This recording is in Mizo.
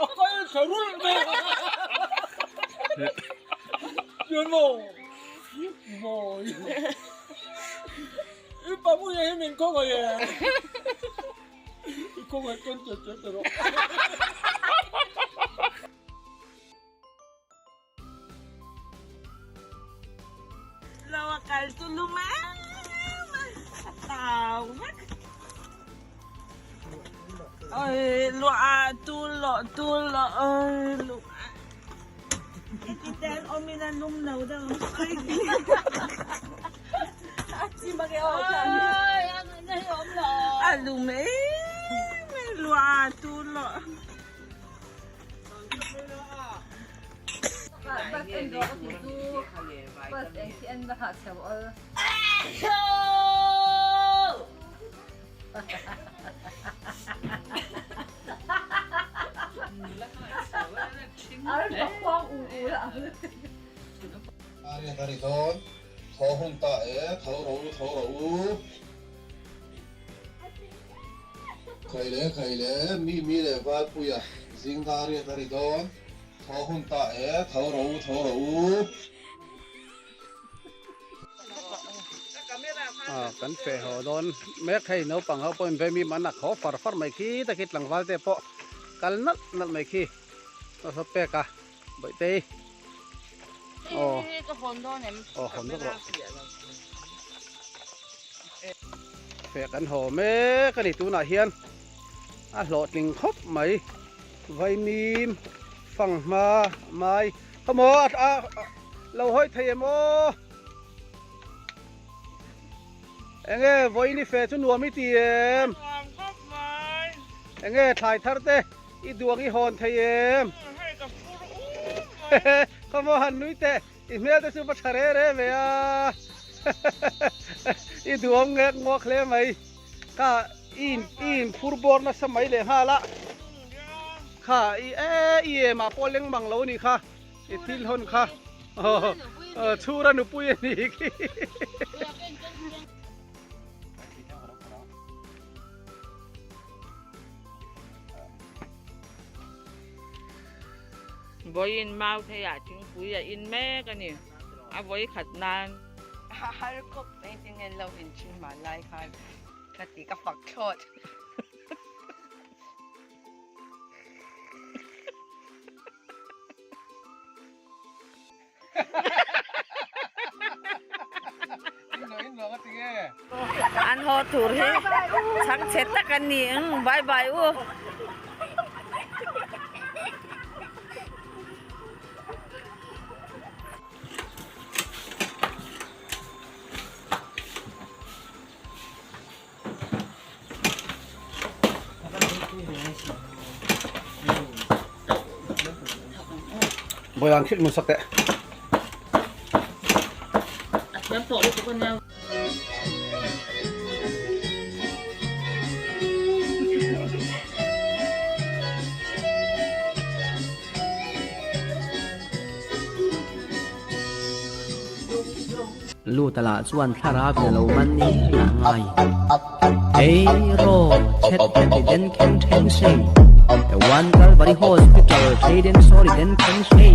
A kal thla rulh mai a. Chuan maw mawi i pamuia hi min khawngaih e. I khawngaih tawn che che ta rawh. Lo a kal chu lum em a, a tau vek. Oi luah tul loh tul loh oi luah. Heti te an awm in a lum lo deuh ang a lum em em luah tul loh. Arian a ri dawn, tho hun ta e, tho ro u, tho ro u. Khai le khai le, mi mi leh Valpuia zing dar riat a ri dawn, tho hun ta e, tho ro u, tho ro u. Kan feh haw dawn mek hei naupang ho pawhin vei mi man a khaw far far mai khi ta khi tlangval te pawh kal nalh nalh mai khi a saw pek a Bawihtei aw aw hawn vek rawh feh kan haw mek a ni tunah hian a hlawhtling khawp mai vaimim fanghma mai khawmaw a lo hawi thei em aw. Enge vawiin i fe chu nuam i ti em? Nuam khawp mai. Enge thlai thar te i duang i hawn thei em? Hei ka phur um mai. Ka maw han nui teh, i hmel te chu va tha re re ve a. I duang ngek nguak hle mai. Kha i in i in phur bawr nasa mai leh nghal a. Kha i e i em ah pawh leng mang lo a nih kha. I thil hawn kha chhura nupui a ni khi. Vawiin mau theiah thingpui a in mek a ni, a vawi khat nan. A har khawp mai tinge lo inchhin hmanlai khan ka ti ka fak thlawt. An haw tur hi chhang chhe tak an ni ang bye bye u. Bawiang khit mun sak teh. Luta lah chuan thlarau in a lo man ni ngei a ngai. Ei raw chet khen ti den khen then sei. A one Calvary Hospital thei den sorry den khen sei.